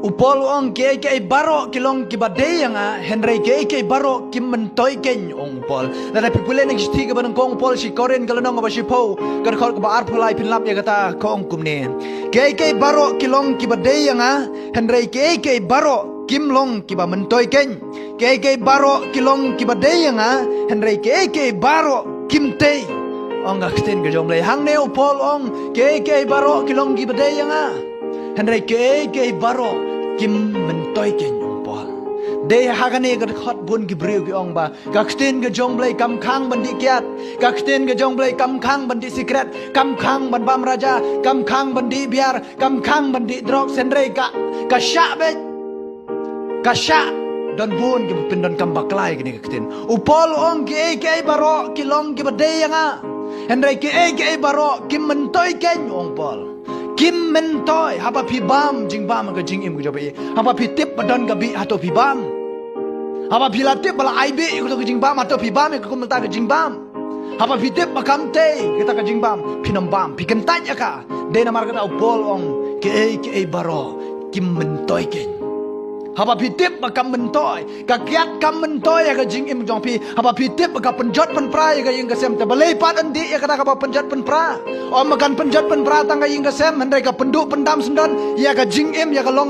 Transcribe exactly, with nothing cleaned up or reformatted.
U Paul u ong, kiei kiei baroh ki long kiba dei ïa nga, hynrei kiei kiei baroh kim myntoi keiñ, ong u Paul. Lada phi pule na ka shithi kaba nyngkong u Paul sha ki Korinth ka lynnong kaba shiphew, ka dkhot kaba arphew lai, phin lap ïa kata, ka ong kumne. Kiei kiei baroh ki long kiba dei ïa nga, hynrei kiei kiei baroh kim long kiba myntoi keiñ. Kiei kiei baroh ki long kiba dei ïa nga, hynrei kiei kiei baroh kim tei, ong ka ktien ka jong U Blei. Hangne u Paul u ong, kiei kiei baroh ki long kiba dei ïa nga, hynrei kiei kiei baroh kim myntoi keiñ, ong u Paul. Dei ha kane ka dkhot bun ki briew ki ong ba ka ktien ka jong U Blei kam khang ban dih kiad, ka ktien ka jong U Blei kam khang ban dih sikret, kam khang ban bam raja, kam khang ban dih biar, kam khang ban dih drok, hynrei ka, ka shah beit. Ka shah don bun kiba pyndonkam bakla ïa kane ka ktien. U Paul u ong, kiei kiei baroh ki long kiba dei ïa nga, hynrei kiei kiei baroh kim myntoi keiñ, ong u Paul. Kim myntoi. Haba phi bam jingbam ha ka jingim ka jong phi, haba phi tip ba don ka bih, hato phi bam? Haba phi la tip ba la ai bih ïa kato ka jingbam, hato phi bam ïa ka kumta ka jingbam? Haba phi tip ba kam tei kata ka jingbam, phin ym bam, phi kyntait ïa ka. Dei namar kata u Paul u ong, kiei kiei baroh kim myntoi keiñ. Haba phi tip ba kam myntoi, ka kiad kam myntoi ïa ka jingim jong phi. Haba phi tip ba ka pynjot pynpra ïa ka ïing ka sem, te balei pat yn dih ïa kata kaba pynjot pynpra? Ym ba kan pynjot pynpra tang ka ïing ka sem, hynrei ka pynduh pyndam syndon ïa ka jingim, ïa ka long